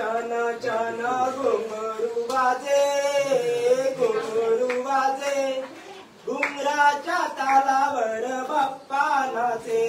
छन छन घुंगरू वाजे, घुंगरू वाजे, घुंगराच्या तालावर बाप्पा नाचे.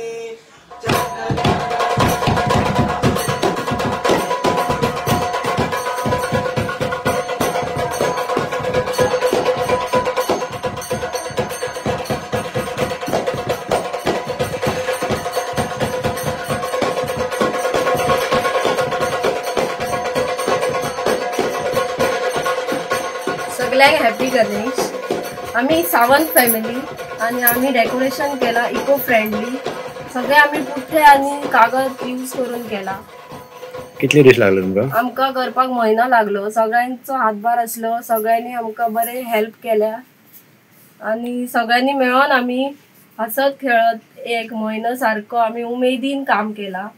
सगळ्यांक हॅपी गणेश. आमी सावंत फॅमिली आनी आमी डेकोरेशन केला इको फ्रेंडली. सगळे आमी पुठ्ठे आनी कागद यूज करून केला. कितले दीस लागले तुमकां? आमकां करपाक म्हयनो लागलो. सगळ्यांचो हातभार आसलो, सगळ्यांनी आमकां बरें हेल्प केल्या आनी सगळ्यांनी मेळोन आमी हसत खेळत एक म्हयनो सारको आमी उमेदीन काम केला.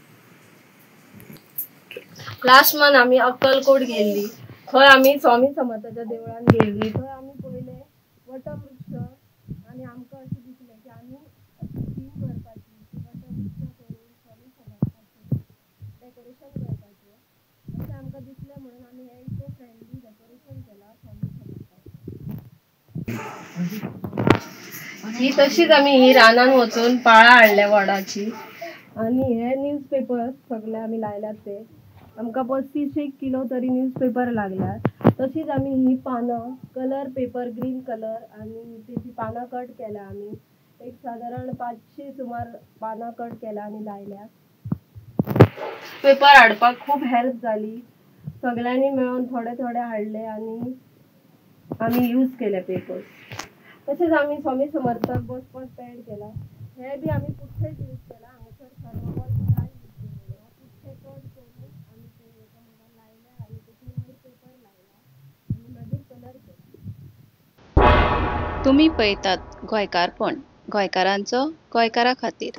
लास्ट मंथ आमी अक्कलकोट गेल्ली. थंय आमी स्वामी समर्थाच्या देवळान गेल्ली. थंय आमी पळयलें वटवृक्ष आनी आमकां अशें दिसलें की आमी अशी थीम करपाची की वटवृक्ष करून स्वामी समर्थाचें डेकोरेशन करपाचें अशें आमकां दिसलें, म्हणून आमी हें इको फ्रेंडली डेकोरेशन केलां स्वामी समर्थाचें. ही तशीच आमी ही रानान वचून पाळां हाडल्या वडाची आनी हे न्यूज पेपर सगळे आमी लायल्यात. ते आमकां 35 किलो तरी न्यूज पेपर लागल्यात. तशीच आमी ही पानां कलर पेपर ग्रीन कलर आनी तेची पानां कट केल्या आमी. एक सादारण 500 सुमार पानां कट केल्या आनी लायल्या. पेपर हाडपाक खूब हेल्प जाली. सगळ्यांनी मेळून थोडे थोडे हाडले आनी आमी यूज केले पेपर्स. तशेंच आमी स्वामी समर्थाक बसपाक पॅड केला. हे बी आमी पुठ्ठेच यूज केला. हांगासर थर्माकोल बी कांय यूज केलें ना. पुठ्ठे कट करून आमी ते एकामेकांक लायले आनी तेचेर वयर पेपर लायला आनी मागीर कलर केला. तुमी पळयतात गोंयकारपण, गोंयकारांचो गोंयकारा खातीर.